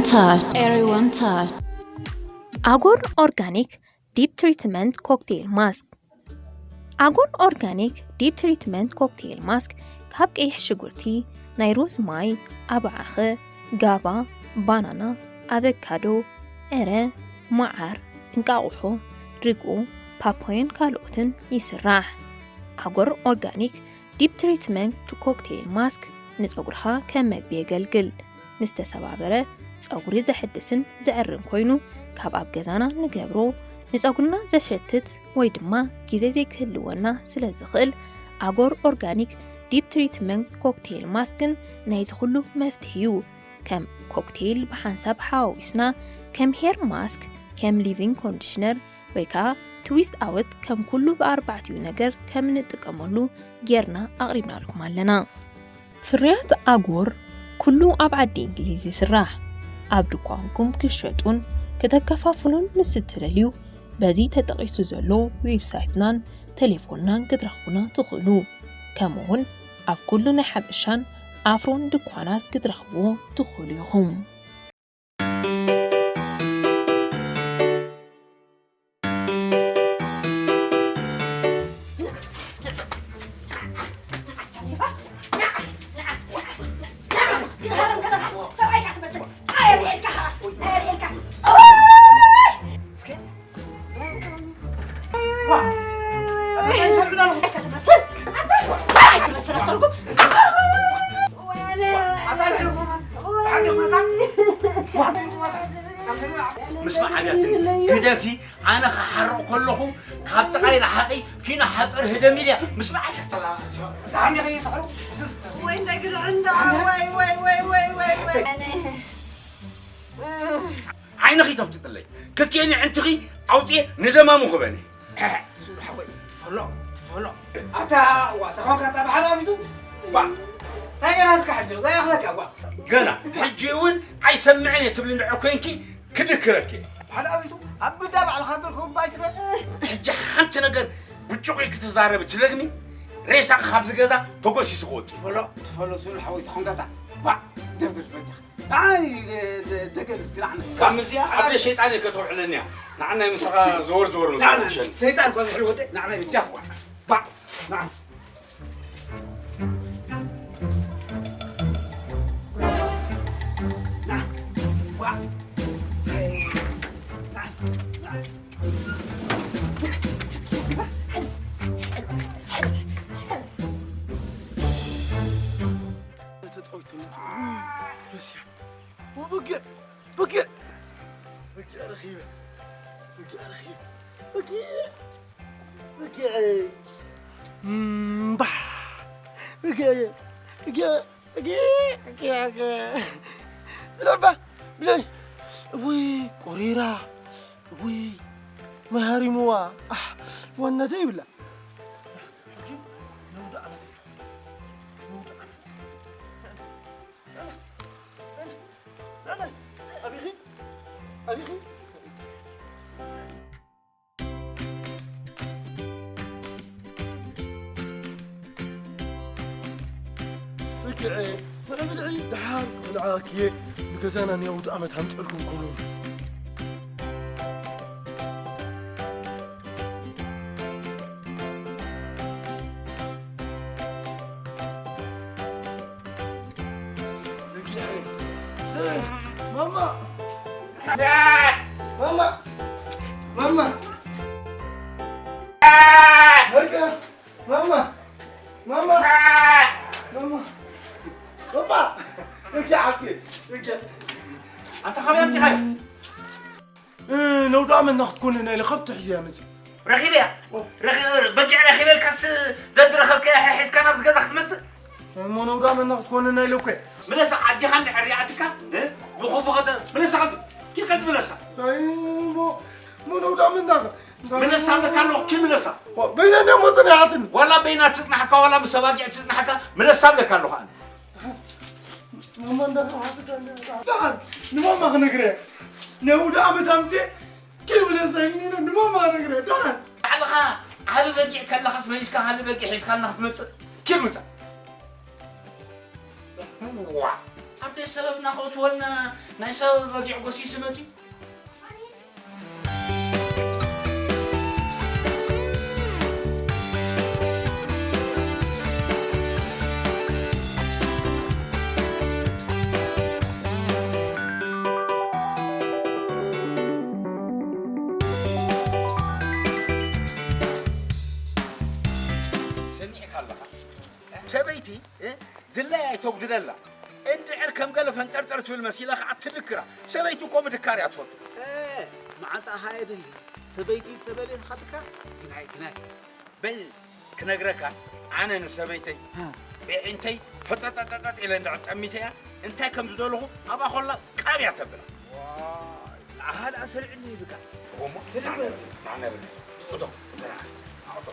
Touch. Everyone touch. ኣጎር ኦርጋኒክ ዲፕ ትሪትመንት ኮክቴል ማስክ። ኣጎር ኦርጋኒክ ዲፕ ትሪትመንት ኮክቴል ማስክ ካብ ቀይሕ ሽጉርቲ፣ ናይ ሮዝ ማይ፣ ኣባዓኸ፣ ጋባ፣ ባናና፣ ኣቨካዶ፣ ዕረ፣ መዓር፣ እንቃቑሖ፣ ርግኦ፣ ፓፓዮን ካልኦትን ይስራሕ። ኣጎር ኦርጋኒክ ዲፕ ትሪትመንት ኮክቴል ማስክ ንጸጉርኻ ከም መግቢ የገልግል። ንዝተሰባበረ ጸጉሪ ዘሕድስን ዘዕርን ኮይኑ፣ ካብ ኣብ ገዛና ንገብሮ ንጸጉርና ዘሸትት ወይ ድማ ግዜ ዘይክህልወና ስለ ዝኽእል፣ ኣጎር ኦርጋኒክ ዲፕ ትሪትመንት ኮክቴል ማስክን ናይዚ ኩሉ መፍትሒ እዩ። ከም ኮክቴል ብሓንሳብ ሓዋዊስና፣ ከም ሄር ማስክ፣ ከም ሊቪንግ ኮንዲሽነር ወይ ከዓ ትዊስት ኣወት ከም ኩሉ ብኣርባዕቲኡ ነገር ከም እንጥቀመሉ ጌርና ኣቕሪብናልኩም ኣለና። ፍርያት ኣጎር ኩሉ ኣብ ዓዲ እንግሊዝ ይስራሕ። ኣብ ድኳንኩም ክሸጡን ከተከፋፍሉን ምስ እትደልዩ፣ በዚ ተጠቒሱ ዘሎ ዌብሳይትናን ቴሌፎንናን ክትረኽቡና ትኽእሉ። ከምኡውን ኣብ ኩሉ ናይ ሓበሻን ኣፍሮን ድኳናት ክትረኽብዎ ትኽእሉ ኢኹም። ምስማዕ ኣብያትኒ ግደፊ። ኣነ ክሓርቕ ከለኹ ካብ ጥቓይ ረሓቒ ኪኖ ሓፀር ህደም ኢልያ። ምስማዕ ኣብያትኒ። ወይ እንደ ግድዕና ወይ ወይ ወይ ወይ ወይ ወይ ዓይንኺ ተፍጥጥለይ ክልቲኤን ኣዕንትኺ ኣውፅኤ ንደማሙ ክበኒ። ሱር ሓወይ ትፈሎ ትፈሎ ኣታ ዋ ተኾንካ ኣታ ብሓደ ኣፊቱ ዋ እንታይ ገና እስካ ሕጂ ዘይኣኽለካ ዋ ገና ሕጂ እውን ኣይሰምዕን እየ ትብሊ እንድሕር ኮይንኪ ክድክረኪ እየ። ብሓደ ኣፊቱ ኣብ ብዳ ባዕልኻ በር ክውባይ ትበል ሕጂ ሓንቲ ነገር ብጭቑ ኢልኪ ትዛረቢ ትደግሚ ሬሳኺ ካብዚ ገዛ ተጎሲሱ ክወፅእ እዩ። ትፈሎ ትፈሎ ሱር ሓወይ ተኾንካ ኣታ ዋ ደብር በጃኻ ንዓይ ደገ ዝግላዕነ ካብ ምዚኣ ዓደ ሸይጣን እየ ከተውዕለኒ እያ ንዓናይ ምሳኻ ዘወር ዘወር ንዓና ንግሸን ሰይጣን እኳ ዝሕል ወደ ንዓና ብጃ ባዕ ንዓ ተጻዊቱ ረሲያ ወበጊዕ በጊዕ በጊዕ ረኺበ በጊዕ ረኺበ በጊዕ በጊዕ እምባሕ በጊዕ በጊዕ በጊዕ በጊዕ ብለባ ብለይ እውይ ቆሪራ እውይ መሃሪምዋ ኣሕ ዋና ደይብላ ብግዐ ንዕብልዒ ደሓር ንዓኪየ ንገዛና ናይ ኣውደ ኣመት ኣምፀልኩም ክብሉ ማማ ማማ ማማ ማማ ማማ ማማ ማማ እኪ ዓብቲ እኪ ኣታ ካበይ ኣምፂኻዮ? ነውዳኣ መና ክትኮንና ኢለ ካብቲ ሕዝያ መፅእ ረኺበያ በጊዕ ረኺበልካስ ደድረኸብከያ ሒዝካ ናብዚ ገዛ ክትመፅእ እሞ ነውዳኣ መና ክትኮንና ኢለ እኮ ምለስ ዓዲኻ እንድሕር ሪኣትካ ብኸምኡ ኸተ ምለሳ ኸተ ኪድ ቀጥ ምለሳ እሞ ነውዳኣ መና ምለሳ ኣለካ ኣለኹ ኪድ ምለሳ በይና እንዲያ ሞፅና ይሓትኒ ዋላ በይና ትፅናሕካ ዋላ ምስ ኣባጊዕ ትፅናሕካ ምለሳ ኣለካ ኣለኹ ኣነ ንማማ ክነግረያ ነውዳኣ መታምቴ ኪድ ምለሳ ኢልኒ ንማማ ክነግረያ ደሓን ባዕልኻ ዓቢ በጊዕ ከለኻስ መሊስካ ካልእ በጊዕ ሒዝካልና ክትመፅእ ኪድ ውፃእ ዋ ኣብ ደስ ሰበብ እናኸእትወልና ናይ ሰበብ በጊዕ ጎሲሱ መፅዩ። ሰሚዕካ ኣለኻ? ሰበይቲ፣ እ፣ ድላይ ኣይተጉድለላ። እንድዕር ከም ገለ ፈንጠርጠር ትብል መሲላ ኸዓ ትድክራ። ሰበይቲ እኮ ምድካር እያ ትፈቱ። እ፣ መዓንጣ ኸዓ የድሊ። ሰበይቲ ተበልየት ኻትካ ግናይ፣ ግናይ። በል ክነግረካ፣ ኣነ ንሰበይተይ እ። ብዒንተይ ፈጠጠጠጠጥ ኢለ እንድዕር ጠሚተያ፣ እንታይ ከም ዝደለኹ ኣብኣ ኸላ ቃብ እያ ተብላ። ዋይ፣ ንዓኻ ደኣ ሰሪዕኒ ይብካ። እሞ፣ ስልክ ናዕና፣ ናዕና በል። እቶ፣ እቶ፣ ናዕና፣ እቶ።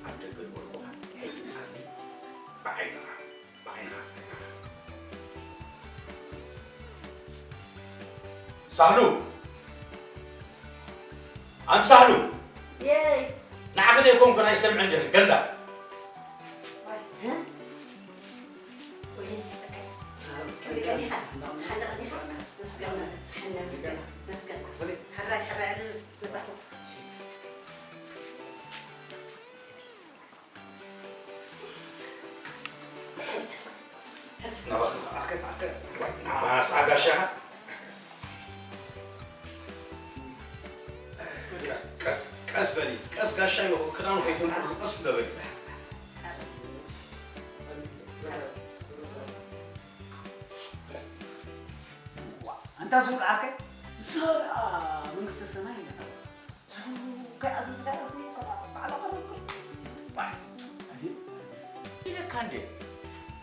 ኣብ ደገ ዝበልኩኻ ሕጂ ኣብዚ ብዓይንኻ፣ ብዓይንኻ። ሳህሉ! ኣንቲ ሳህሉ! የይ! ንዓኺ ዶ ኣይኮንኩን ኣይሰምዕን ዲኺ? ገልዳ! ዋይ፣ እ? ወይኔ፣ ጸቀይ። ክንደይ ቀኒኻ? ሓንደ ቀኒኻ? መስገን፣ ሓነ መስገን፣ መስገን። ሕራይ፣ ሕራይ፣ ዕልል፣ መጻኹ። ሕዝ፣ ሕዝ። ናባኺ፣ ዓርከት፣ ዓርከት። ናባኻ፣ ጋሻኻ። ቀስ፣ ቀስ፣ ቀስ በሊ። ቀስ ጋሻ ይኹን፣ ክዳኑ ከይትንኩሉ፣ ቀስ እንደ በሊ። ኣንታ ዝብል ዓርከይ፣ ዝሰብኣ መንግስተ ሰማይ ይመታ። ዝኹሉ ከይኣዘዝካዮ ሲ፣ ባዕላ ቀረብኩ። ኢለካ እንዴ?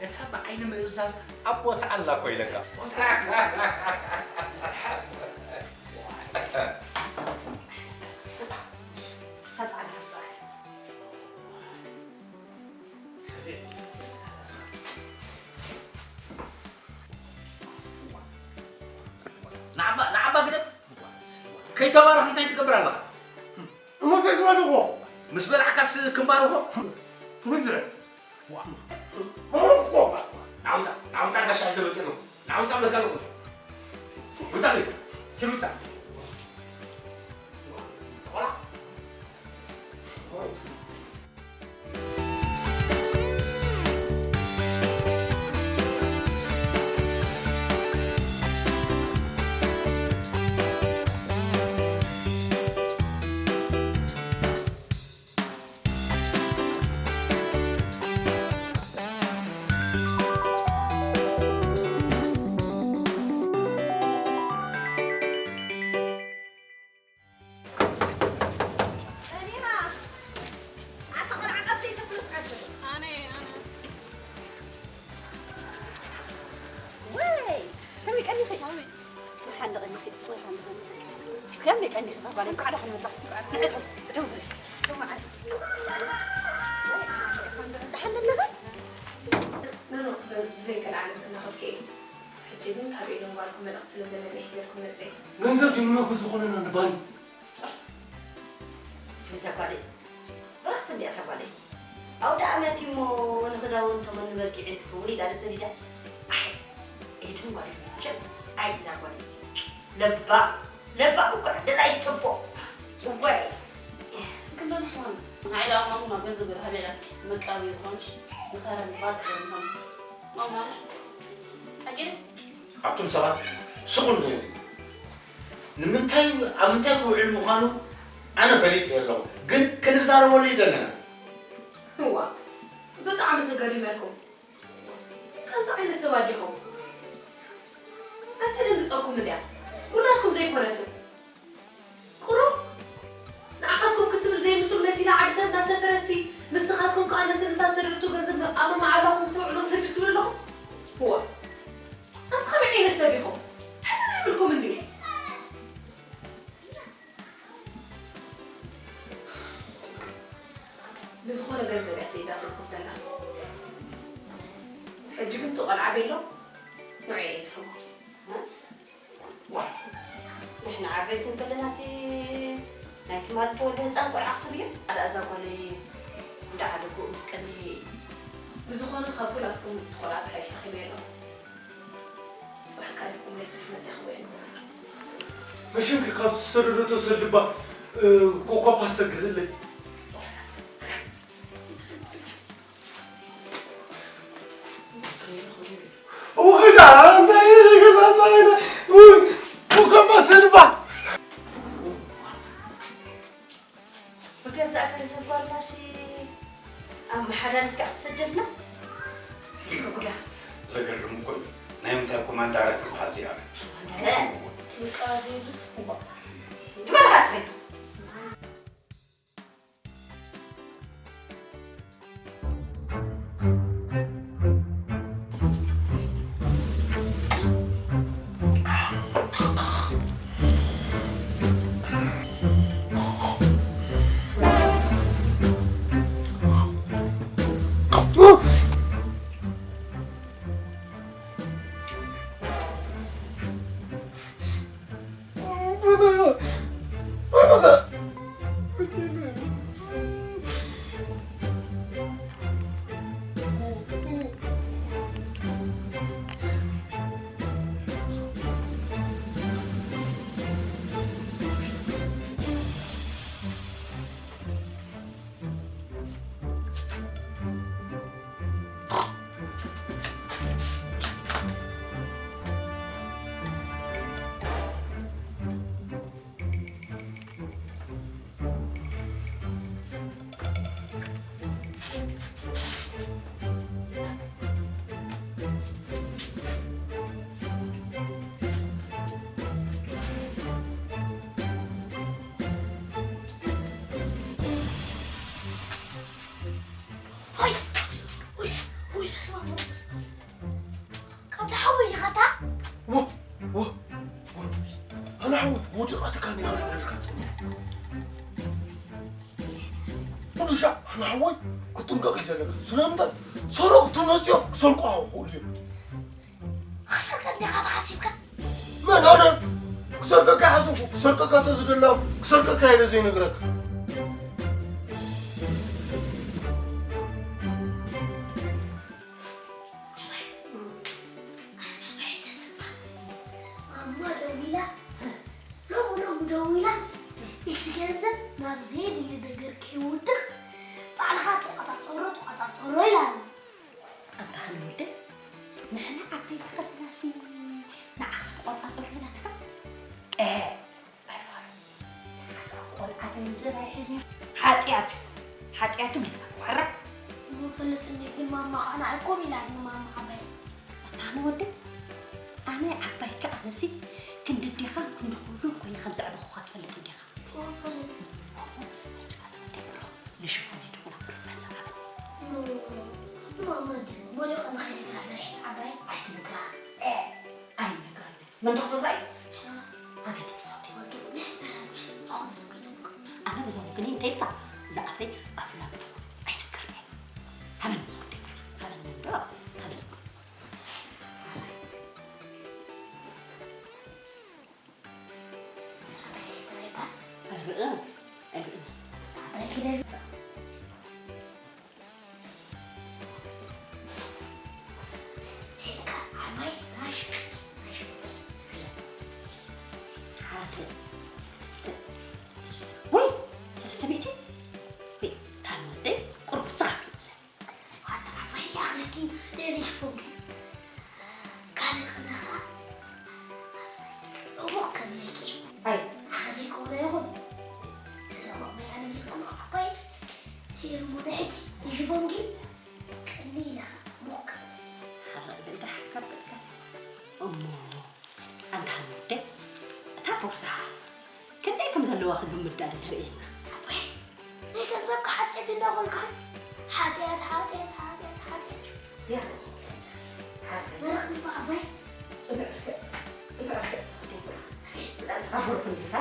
እታ ብዓይኒ ምእዛዝ ኣብ ቦታ ኣላ እኮ ኢለካ። እታ ጻዕዳ፣ እታ ጻዕዳ። ንዓባ፣ ንዓባ ግደፍ። ከይተባረኽ እንታይ ትገብር ኣለኻ? እሞ እንታይ ትበልዎ? ምስ በላዕካስ ክንባርኾ? ትብል ዝረ። ዋ። ዋ። ናውጣ፣ ናውጣ ጋሻ ሒዘ መፅእ ኣለኹ። ናውጣ ብለካ ኣለኹ። ውፃ፣ ኪድ ውፃ። ቆላ። ጸኒሓ። ኣታ ቆልዓ ቀስ ኢልካ ፍሉጥ ዓጀብ። ኣነ፣ ኣነ። ወይ፣ ከመይ ቀኒኺ? ከመይ? ሓንደ ቀኒኺ፣ ወይ ሓንደ ቀኒኺ። ከመይ ቀኒኺ እዛ ጓለይ? እንኳዕ ደሓን መጻእኪ። ንዕቶ፣ እቶም፣ እቶም መዓር። ደሓን ደለኺ? ኖ፣ ኖ፣ ብዘይ ገለ ዓለም ክናኸብኪ እየ። ሕጂ ግን ካብ ኤደን ጓልኩም መልእኽቲ ስለ ዘለኒ ሒዘልኩም መጸ። ገንዘብ ድዩ ንመግቢ ዝኾነና ንባኒ? ስለዛ ጓለይ፣ በረኽቲ እንድያ እታ ጓለይ። ኣውደ ኣመት እዩ እሞ ንኽዳውንቶም ንበጊዕን ክኸውን ኢላ ዶ ሰዲዳ? ኣይ፣ ኤደን ጓለይ መቸም፣ ኣይ እዛ ጓለይ እዚ። ለባም፣ ለባም እኮ ደላይ ጽቡቕ። ጽቡቕ። ግን ዶ ንሕዋን፣ ንዓይ ደኣ ማሙና ገንዘብ ሃበ ኢላትኪ መቃቢ ዝኾንሽ ንኸረን ባጽዕ ዝኾን። ማሙና፣ ጸጊለ? ኣቱም ሰባት ስቑኒ። ንምንታይ፣ ኣብ ምንታይ ክውዕል ምዃኑ ኣነ ፈሊጠዮ ኣለኹ፣ ግን ክንዛረበሉ ይደለና። እዋ፣ ብጣዕሚ ተገሪመልኩም። ከምዚ ዓይነት ሰባት ዲኹም? ኣይተደንግጸኩም እንድያ። ውላድኩም ዘይኮነትን። ቁሩብ ንዓኻትኩም ክትብል ዘይምስሉ መሲላ ዓዲ ሰብ እናሰፈረትሲ፣ ንስኻትኩም ከኣ ነቲ ንሳ ዝሰደደቶ ገንዘብ ኣብ መማዕላኹም ክተውዕሎ ስድድ ትብሉ ኣለኹም? እዋ፣ ኣንቲ ከመይ ዓይነት ሰብ ኢኹም? ሕልና የብልኩም እንድዩ። ብዝኾነ ገንዘብ እያ ስኢዳትልኩም ዘላ። ሕጂ ግን እቲ ቆልዓ ቤሎ ንዑ እየ ዝህቦ። እ? ዋ፣ ንሕና ዓበይቲ እንከለናሲ ናይቲ ማለት ተወልደ ህፃን ቆልዓ ክትብል እያ? ኣዳ እዛ ጓለይ እንዳ ዓደጉ ምስ ቀኒ። ብዝኾነ ካብ ኩላትኩም እቲ ቆልዓ ዝሓይሽ ረኺበ ኣለኹ። ጽባሕ ካልኩም ወይ ጽባሕ መጺኹም ወይ ንብረር። መሽንኪ ካብ ዝሰደዶ ተሰድባ፣ እ፣ ኮካ ፓስታ ግዝለይ። እወ፣ ከይዳ፣ እንታይ ገዛ፣ እንታይ ገዛ? ውይ፣ ኮካ ፓስታ ድባ። ብገዛእ ገንዘብ ጓልናሲ ኣመሓዳሪት ከኣ ክትሰደልና? ጉዳ። ዘገርም እኮ እዩ። ናይ ምንታይ ኮማንዳራት ይበሃል እዚኣ? ኮማንዳራት? ውቃ ዘይብሉስ? እዋ። ትበልካ እስኺ። ሆይ! ሆይ! ሆይ! በስመ ኣብ ወመንፈስ። ካብ ደሓወይ ኢኻ እታ? ወ-፣ ወ-፣ ወ-፣ ኣነ ሓወይ ወዲቓትካ ኔራ ኢልካ ጽንሕ። ኩሉ ሻዕ ኣነ ሓወይ ክትጥንቀቕ እዩ ዘለካ። ስለምንታይ? ሰረቕቲ መጺኦም ክሰርቁኻ ይኽእሉ እዮም። ክሰርቀ እንዲኻ ተሓሲብካ? መን ኣነ? ክሰርቀካ ይሓሰብኩ። ክሰርቀካ ተዝደላ ክሰርቀካ ኢለ ዘይነግረካ። ማማ ደዊላ፣ ሎሚ ሎሚ ደዊላ፣ እቲ ገንዘብ ናብ ዘየድሊ ነገር ከይውድቕ ባዕልኻ ተቆጻጸሮ፣ ተቆጻጸሮ ኢላትና። ኣባህል ወደ፣ ንሕና ዓበይቲ ከለናሲ ንዓኻ ተቆጻጸሮ ኢላትካ? ኤ! ኣይፋሉን። ቆልዓ ገንዘብ ኣይሕዝን። ሓጢኣት፣ ሓጢኣት እዩ። ዋራ። እሞ ፈልጥ እንዴ ግን ማማ ኸዓ ንዓይ ኮም ኢላ ንማማ ዓባይ። ኣታ ንወዲ፣ ኣነ ዓባይ ከኣ ነሲ ክንዲ ዲኻ ክንዲ ኩሉ ኮይነ ከም ዘዕበኹኻ ትፈልጥ እንዲኻ። እሞ ፈልጥ። ንሽፎን ይደውላ መሰዓበል። እሞ ማማ ድዩ? ሞዲዮ ከመ ኸይነግራ ፈሪሐት ዓባይ? ኣይትነግራ። ኤ፣ ኣይነግራ። መንደቕ ምብራይ? ኣነ ድምፂ ወዲ ወዲ ምስ ተራምሽ ዝኾነ ሰብ ከይተምክ። ኣነ በዛ ወገነይ እንተ ኢልካ፣ ዝኣፈይ ኣፍላ ኣይነግርን እየ። ሃበኒ ምስ ወዲ፣ ሃበኒ እንዶ፣ ሃበኒ። ኣርእ፣ ኣርእ። ወይ፣ ሰለስተ ሚእቲ? ወይ፣ ታን ወደይ፣ ቁርብ ስኻ። ዋታ ዓባይ ይኣኽለኪ፣ ደሪ ሽፎንኪ። ካልእ ቅነ ኸዓ፣ ኣብዛ እቡኽ ከብለኪ። ኣይ። ዓኸ ዘይኮነ ይኹን። ስለ ሞቕመይ ኣነ ልኩ ዓባይ፣ ሲር ሞነ ሕጂ፣ ይሽፎንኪ፣ ቅኒ ኢለኻ፣ እቡኽ ከብለኪ። ሓራይ በልካ፣ ሓካ በልካሲ። እሞ፣ ኣንታ ሃኒ ወደይ፣ እታ ቦርሳ ክንደይ ከም ዘለዋ ክግምት ዳኣ ተርእየና። ኣቦይ፣ ናይ ገንዘብካ ሓጢኣት እንዳበልካ፣ ሓጢኣት፣ ሓጢኣት፣ ሓጢኣት፣ ሓጢኣት እዩ። ያ፣ ሓጢኣት። መረቕ እባ ኣቦይ። ጽኑዕ ርገጽ፣ ጽኑዕ ርገጽ። ብጣዕሚ ስኻ ብሩኽ እንዲኻ።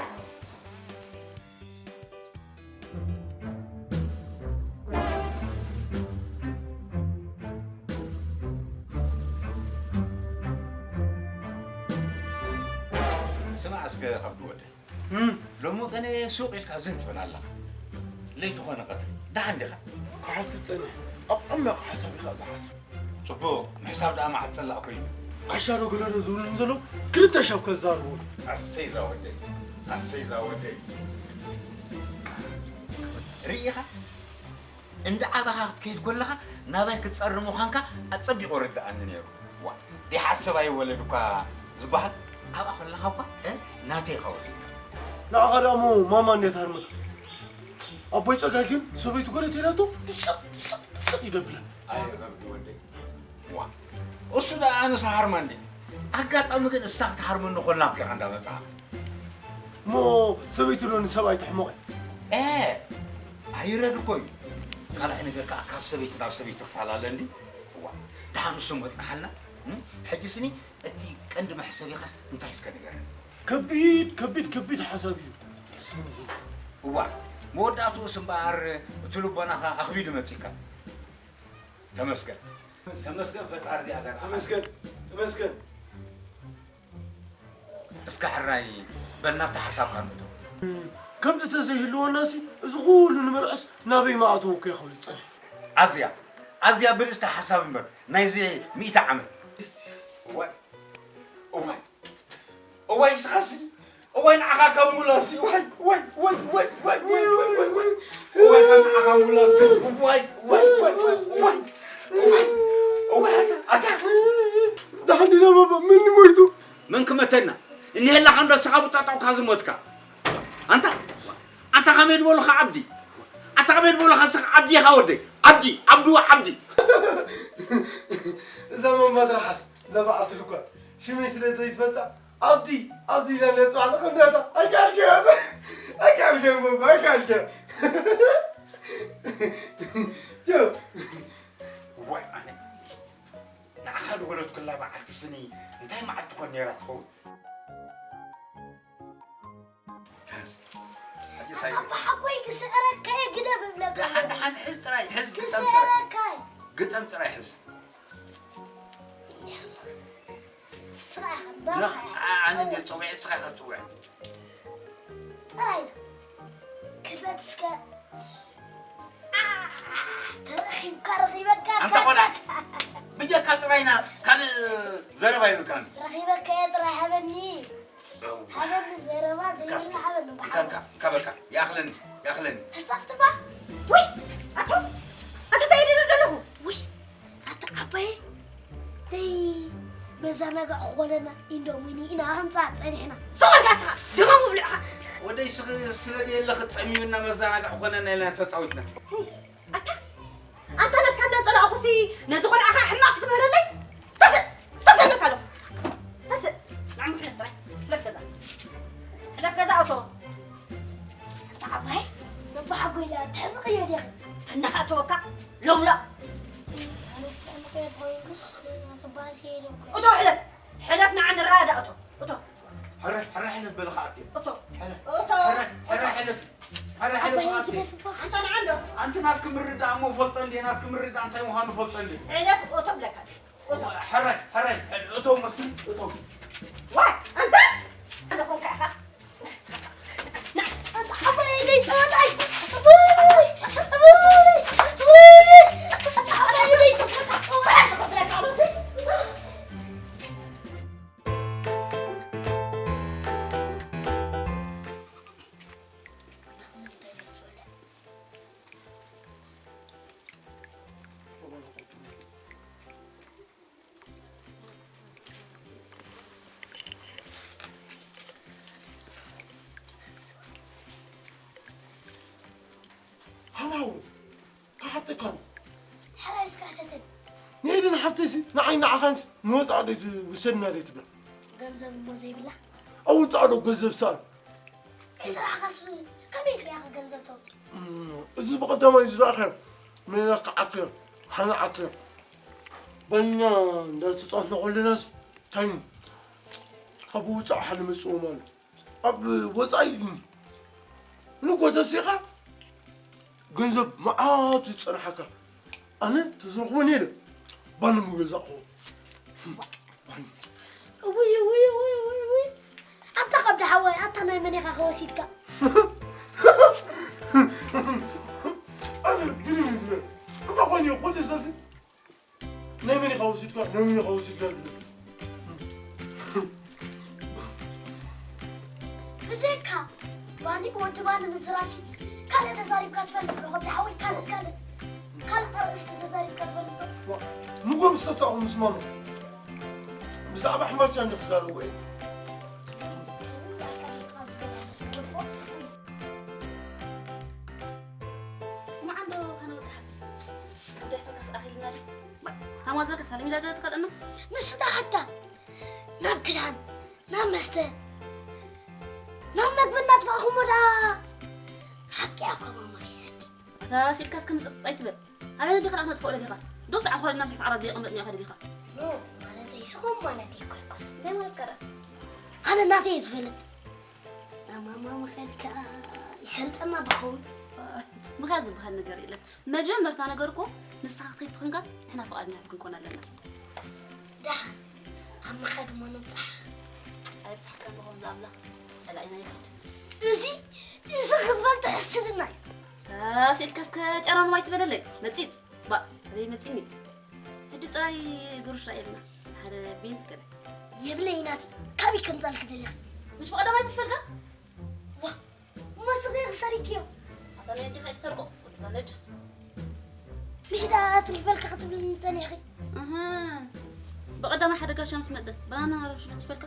ስማዕ እስከ ከብዲ ወደይ። እም። ሎሚ ቀነ ሱቕ ኢልካ ዝን ትብል ኣለኻ። ለይቲ ኾነ ቀትሪ። ደሓን ዲኻ? ክሓስብ ጸኒሐ። ኣብ ዓሚቕ ሓሳብ ኢኻ ዝሓስብ። ጽቡቕ፣ ምሕሳብ ደኣ መዓት ጸላእ ኮይኑ። ዓሻ ዶ ገለ ዶ ዝብሉኒ ዘለዉ ክልተ ሻብ ከዛርቡ። ኣሰይ እዛ ወደይ፣ ኣሰይ እዛ ወደይ። ርኢኻ? እንዳ ዓበኻ ክትከይድ ከለኻ ናባይ ክትጸሪ ምዃንካ ኣጸቢቑ ርድኣኒ ነይሩ። ዋ፣ ደይሓሰብ ኣይወለድ እኳ ዝበሃል ኣብኣ ከለኻ እኳ፣ እ፣ ናተይ ኢኻ ወሲድካ። ንዓኻ ደኣ እሞ ማማ እንዴት ሃርመካ? ኣቦይ ጸጋይ ግን ሰበይቱ ገለ ተይላቶ ድስቕ፣ ድስቕ፣ ድስቕ ይደብለን። ኣይ ረቢ ወደይ። ዋ፣ እሱ ደኣ ኣነስ ሃርማ እንዴ? ኣጋጣሚ ግን እሳ ክትሃርመኒ ኮላ እኮ ኢኻ እንዳመጻኻ። እሞ ሰበይቱ ዶ ንሰብኣይ ትሕመቕ እያ? ኤ፣ ኣይረድ እኮ እዩ። ካልኣይ ነገር ከኣ ካብ ሰበይቲ ናብ ሰበይቲ ትፈላለ እንዲ። እዋ፣ ደሓን ንሱ መጽናሓልና። እም? ሕጂ ስኒ እቲ ቀንዲ መሕሰቢኻስ እንታይ እስከ ንገረኒ? ከቢድ፣ ከቢድ፣ ከቢድ ሓሳብ እዩ። ስምም ዝብል። እዋ፣ መወዳእትኡስ እምበኣር እቲ ልቦናኻ ኣኽቢዱ መጺእካ። ተመስገን። ተመስገን ፈጣሪ እዚኣ ዘርኣኻ። ተመስገን፣ ተመስገን። እስከ ሕራይ በል ናብቲ ሓሳብካ ንእቶ። ከምዚ ተዘይህልወናሲ እዚ ኩሉ ንመርዕስ ናበይ ምኣተወኩ እየ ክብል ዝጸንሐ። ኣዝያ፣ ኣዝያ ብልጽቲ ሓሳብ እምበር ናይዚ ሚእቲ ዓመት። እዋይ፣ እዋይ፣ እዋይ ስኻሲ፣ እዋይ ንዓኻ ካብ ሙላሲ፣ እዋይ፣ እዋይ፣ እዋይ፣ እዋይ፣ እዋይ፣ እዋይ፣ እዋይ፣ እዋይ፣ እዋይ፣ እዋይ፣ እዋይ፣ እዋይ፣ እዋይ፣ እዋይ፣ እዋይ፣ ኣታ፣ ኣታ። ደሓን ዲና ባባ፣ መን ሞይቱ? መን ክመተና? እኒሀላኻ እንዶ እስኻ ብጣጣውካ ዝሞትካ። ኣንታ፣ ኣንታ ከመይ ድበሉኻ ዓብዲ? ኣንታ ከመይ ድበሉኻ እስኻ ዓብዲ ኢኻ ወደይ? ዓብዲ፣ ዓብዱ ዓብዲ። እዛ ማማ ትርሓስ፣ እዛ በዓልቲ ድኳን። ሽመይ ስለ ዘይትፈልጣ፣ ኣብዲ፣ ኣብዲ ኢላ ነጽባዕና ከምዳታ። ኣይከኣልክዮን። ኣይከኣልክዮን፣ ማማ፣ ኣይከኣልክዮን። ጆ። እዋይ፣ ኣነ ንዓኻ ዝወለድኩላ መዓልቲ ስኒ እንታይ መዓልቲ ኮን ነይራ ትኸውን? ሕጂ ሳይ ኣታ ሓቆይ ክስዕረካ እየ፣ ግደፍ እብለካ። ደሓን፣ ደሓን፣ ሕዝ ጥራይ፣ ሕዝ ግጠም ጥራይ። ክስዕረካ እየ። ግጠም ጥራይ ሕዝ። ንስኻ ኢኻ ና፣ እንዳልካ ዓ-፣ ኣነ እንድየ ዝጸውዐ፣ ንስኻ ኢኻ ትጽውዐ። ጥራይ ና። ክፈት እስከ። ዓ-፣ ተረኺብካ፣ ረኺበካ፣ ኣንታ ቆልዓ፣ ብጀካ ጥራይና ካልእ ዘረባ ይብልካን። ረኺበካ እየ ጥራይ ሃበኒ። እዋ። ሃበኒ ዘረባ ዘይብሉ እንካስኪ፣ ሃበኒ እንካ፣ በዓል። እንካ፣ እንካ በቃ፣ ይኣኽለኒ፣ ይኣኽለኒ። ተጻሕትባ? ወይ፣ ኣቶ፣ ኣቶ እንታይ ኢለ ዘለኹ? ወይ፣ ኣታ ዓባየ፣ ደይ መዘናግዒ ክኾነና ኢንዶሚኒ ኢና ክንጻ ጸኒሕና። ሶመር ጋስኻ፣ ደማ ምብልዕኻ። ወደይ ስኽ-፣ ስለ ደየለ ክትጸምዩና መዘናግዒ ክኾነና ኢልና ተጻዊትና። ወይ፣ ኣታ፣ ኣንታ ናትካ እንዳጸላእኹሲ ነዚ ቆልዓ ኸኣ ሕማቕ ክትምህረለይ? ተስእ፣ ተስእ እብለካ ኣለኹ። ተስእ፣ ንዓሞ ሕለፍ ጥራይ። ሕለፍ ገዛ። ሕለፍ ገዛ ኣቶ። ኣታ ዓባይ፣ በባሓጎይ ኢላ ትሕምቕ እየ ዲኺ? ተነኻእተወካ፣ ሎምሎ። ኣነስ ትሕምቕ እየ ትኾይንኩስ፣ ትባስ እየ ኢለ እኮ። እቶ ሕለፍ፣ ሕለፍ ንዓ ንረኣዳ እቶ፣ እቶ። ሕረ፣ ሕረ ሕለፍ በልኻ ኣትዮ። እቶ፣ ሕረ፣ እቶ፣ ሕረ፣ ሕረ እቶ። ሕለፍ፣ ሕረ ሕለፍ ኣባዬ ኣትዮ። ግደፍ እኮ። ኣንታ ንዓ እንዶ። ኣንቲ ናትኪ ምርዳእ እሞ ፈልጦ እንዴ፣ ናትኪ ምርዳእ እንታይ ምዃኑ ፈልጦ እንዴ። ሕለፍ እቶ እብለካ። እቶ። ሕረ፣ ሕረ፣ እቶ መስል፣ እቶ። ዋ፣ ኣንታ! ኣነ ኾንካ ኢኻ። ሃናው፣ ክሓተካ። ሕራይ እስከ ሕተተኒ። ንኤደን ሓፍተይሲ ንዓይ ንዓኻንስ ንወጻእ ዶ ትውሰድና ዶ ትብላ? ገንዘብ እሞ ዘይብላ? ኣውጻእ ዶ ገንዘብ ሰኣን? ስራሕኻስ ከመይ ኢልካ ኢኻ ገንዘብ ተውጽእ? እም፣ እዚ ብቐዳማይ ዝረኣኸ መለካ ዓክዮ፣ ሃና ዓክዮ። በኛ እንዳተጻወትና ከለናስ ታይም ካብ ውጻእ ሓደ መጽዎም ኣሎ። ኣብ ወጻኢ ንጎ ተሲኻ ገንዘብ መዓት ዝጸንሓካ። ኣነ ተዝረኽቦ ነይረ ባኒ ምገዛእኹ። እውይ፣ እውይ፣ እውይ፣ እውይ፣ እውይ። ኣታ ከብዲ ሓወይ፣ ኣታ ናይ መን ኢኻ ከወሲድካ? ኣነ ግርም እዩ ዝብል። እንታይ ኮይኑ እዩ ኩሉ ሰብሲ ናይ መን ኢኻ ወሲድካ? ናይ መን ኢኻ ወሲድካ? ብዘይካ ባኒ ወዲ ባኒ ምዝራብሲ ካልእ ተዛሪብካ ትፈልጥ ዶ? ከብዲ ሓወይ ካልእ ካልእ ካልእ ኣርእስቲ ተዛሪብካ ትፈልጥ ዶ? ንጎም ዝተጻቑ ምስማሙ ብዛዕባ ሕማቻ እንዲ ክዛረቡ እየ። ስማዕ እንዶ ሃና ወዲ ሓፍቲ፣ ካብ ዳይፋ ካስ ኣኺልና ድዩ? ታማዘር ከሳልም ኢላ ዶ ትኸደና? ንሱ ዶ ሓታ ናብ ክዳን ናብ መስተ ናብ መግቢ እናጥፋእኹሞ ደኣ ሓቂ እያ እኮ ማማ ይሰቲ። ኣታ ሲልካስ ከም ጸጽጻይ ትበል። ኣበይ ነዲኻ ደኣ ክነጥፍኦ ደሊኻ? ዶ ሰዓ ኾልና ትሕቲ ዓራት ዘየቐመጥናዮ ከደሊኻ? ኖ ማለተይ ስኹም ማለተይ እኮ ኣይኮነን። እንታይ ማለት ከ ደኣ? ኣነ ናተይ እየ ዝፈልጥ። ናብ ማማ ምኻድ ከኣ ይሰልጠና ዶ ኸውን? ምኻድ ዝበሃል ነገር የለን። መጀመርታ ነገር እኮ ንስኻ ክትከይድ ተኾይንካ ንሕና ፍቓደኛታት ክንኮን ኣለና። ደሓን ኣብ ምኻድ እሞ ንብጻሕ። ኣይብጻሕካን ብኸም ዝኣምላኽ ጸላኢና ይኸድ። እዚ እዚ ክትበል ተሕስድና እዩ። ተስ ኢልካ እስከ ጨራኑ ኣይትበለለይ መጺጽ። ባእ ኣበይ መጺኒ? ሕጂ ጥራይ ግሩሽ ራእየልና ሓደ ቤንት ገለ። የብለይ ናቲ ካበይ ከምጻልኪ ደሊኺ? ምሽ ብቐዳማይ ትፈልጋ? ዋ እሞ ስኺ ክሰሪክዮ። ኣታ ናይ ኣዴኻ ኣይትሰርቆ ወደዛ ነጅስ። ምሽ ደኣ ኣትሪፈልኪ ክትብልኒ ጸኒሕኺ? እህ ብቐዳማይ ሓደ ጋሻ ምስ መጸ ባና ረሽዶ ትፈልካ?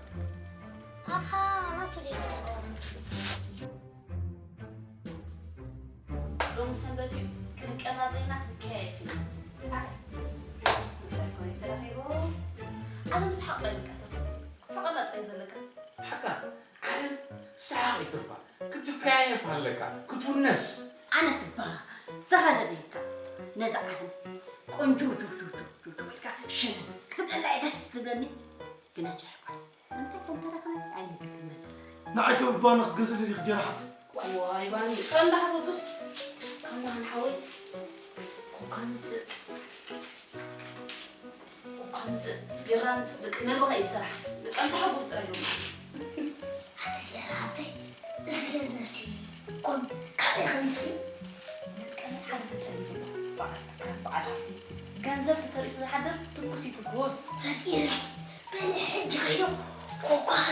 ኣኻ ናቱ ደይ ሎሚ ሰንበት እዩ ክንቀዛዘይና ክንከያየፍ ኢና። ኣይ እንታይ ኮነ ተረኺቡ? ዓለም ሰሓቕ ላይ በቃ ተፈ ሰሓቕ ጥራይ ዘለካ። ሓቃ ዓለም ሰሓቒት እባ ክትከያየፍ ኣለካ ክትውነስ። ኣነስ እባ ተኸደደ ኢልካ ነዛ ዓለም ቆንጆ ጆ ጆ ጆ ጆ ጆ ኢልካ ሸነን ክትብለላ እየ ደስ ዝብለኒ። ግን ኣጃ ይባል እንታይ ከም ተረኸበ ኣይነግርክን ነበር። ንዓይ ከም ባኒ ክትገዝእለይ ዲኺ ጀራ ሓፍተይ? ዋይ ባኒ ከም እንዳሓሰብኩስ ከም ናህን ሓወይ ኮካ ምጽእ ኮካ ምጽእ ቢራ ምጽእ በቃ መግቢ ከይሰራሕ በቃ እንተ ሓጎስ ጥራይ ደሞ። ኣቲ ጀራ ሓፍተይ እዚ ገንዘብሲ ኮን ካበይ ከምዚ እዩ? በቃ ሓደ ፈጣሪ ይብሎ በዓል ትካል በዓል ሃፍቲ ገንዘብ ተተሪሱ ዝሓድር ትኩስ እዩ ትኩስ። ፈጢርኪ በሊ ሕጂ ከይዶ ኮኳኺ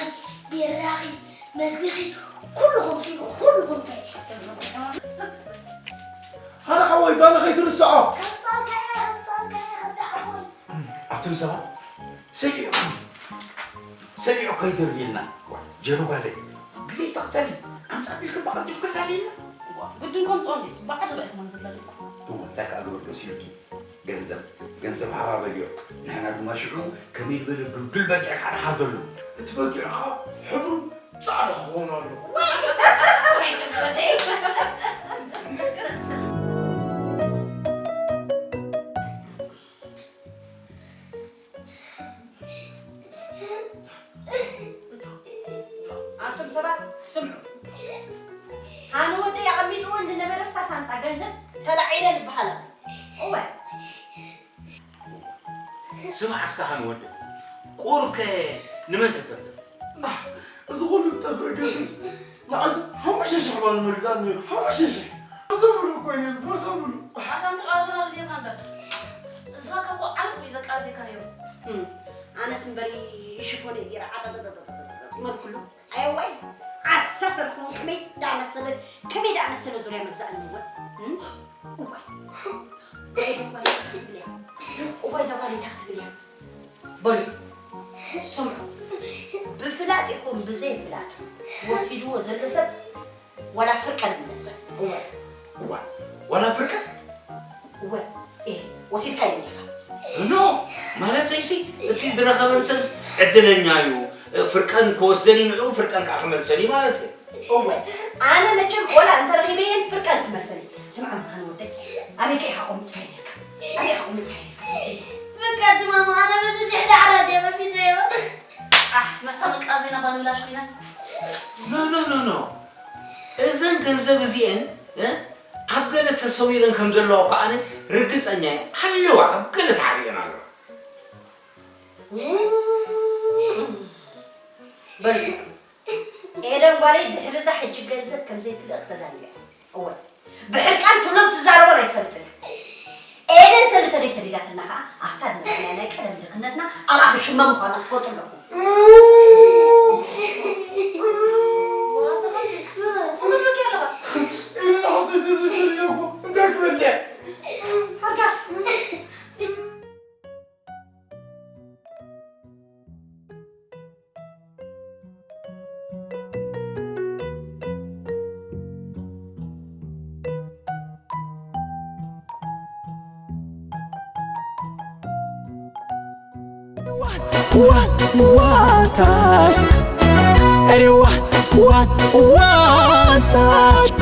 ቢራኺ መግቢኺ ኩሉ ከምዚ እዩ ኩሉ ከምዚ እዩ። ሃረ ሓወይ ባና ከይትርስዖ። ከምጻልካ እየ ከምጻልካ እየ ከብዲ ሓወይ። ኣቱም ሰባት ሰሊዑ ሰሊዑ ከይተርድየና ጀሩ ጓለይ ግዜ ይተኽተሊ ኣምፃ ቢልክ በቐልጢፍ ክላለየና ግድን ከምፅኦ እንዲ በዓጀባ ኢኹም ዘለልኩ እወ እንታይ ከዓ ግበር ደስ ኢሉኪ ገንዘብ ገንዘብ ሃባ በልዮ ንሕና ድማ ሽዑ ከመይ ዝበለ ዱልዱል በጊዕ ከዓ ንሓርደሉ እቲ በጊዕ ከዓ ሕብሩ ጻዕዳ ክኸውን ኣለዎ ኣንቱም ሰባት ስምዑ። ሃኒ ወደይ ኣቐሚጥዎ ንነበረ ፍታ ሳንጣ ገንዘብ ተላዒለ ዝበሃል ኣሎ። እወ። ስማዕ እስከ ሃኒ ወደይ፣ ቁሩብከ ንመን ተተብትብ? እዚ ኩሉ ዝጠፍእ ገንዘብ ንዓዚ ሓሙሽተ ሽሕ እባ ንምግዛእ ነይሩ። ሓሙሽተ ሽሕ። በሰ ብሉ እኮ እዩ ነይሩ። በሰ ብሉ። ኣታ ምትቃዘና ኔርና እምበር። ዝሃካ እኮ ዓመት እዩ ዘቃዝየካ ነይሩ። ኣነስ እምበሪ ሽፎነይ ገይረ ዓጠጠጠጠጠጠጠጥ መብኩሉ ኣየዋይ ዓሰርተ ልኾኑ ከመይ ዳመሰለ ከመይ ዳመሰለ ዙርያ መግዛእ ኣለወ እዋይ ክትብልያ እዋይ እዛ ጓል እንታይ ክትብልያ በሉ ስምዑ ብፍላጥ ይኹን ብዘይ ፍላጥ ወሲድዎ ዘሎ ሰብ ዋላ ፍርቀ ንምነሰ እወ እዋ ዋላ ፍርቀ እወ እህ ወሲድካዮ እንዲኻ ኖ ማለተይሲ እቲ ዝረኸበን ሰብ ዕድለኛ እዩ ፍርቀን ክወስደን እዩ ንዕኡ ፍርቀን ከዓ ክመልሰን እዩ ማለት እዩ እወ ኣነ መቸም ቆላ እንተረኺበየን ፍርቀን ክመልሰን እዩ ስምዓ መሃን ወደይ ኣበይ ከ ኢኻ ቆሚጥካዮ ነርካ ኣበይ ኢኻ ቆሚጥካዮ ነርካ በቃ እቲ ማማ ኣነ በዚ ትሕቲ ዓራት እየ ከፊተዮ ኣሕ መስታ መቃ ዜና ባንብላሽ ኮይና ኖ ኖ ኖ ኖ እዘን ገንዘብ እዚኤን ኣብ ገለ ተሰዊረን ከም ዘለዋ እኳ ኣነ ርግፀኛ እየ ኣለዋ ኣብ ገለ ተዓሪየን ኣለዋ በዚ ኤደን ጓለይ ድሕሪ እዛ ሕጂ ገንዘብ ከም ዘይትልእኽ ተዛሪበ። እወ፣ ብሕርቃን ትብሎን ትዛረቦን ኣይትፈልጥን። ኤደን ሰልተደይ ሰዲዳትና ኸዓ ኣብታ ድመፅና ናይ ቀደም ድኽነትና ኣብኣ ክሽመም ምዃና ክትፈልጡ ኣለኩም። እንታይ ክበልዕ? ሓርጋፍ። What, what, what time? Any what, what, what time?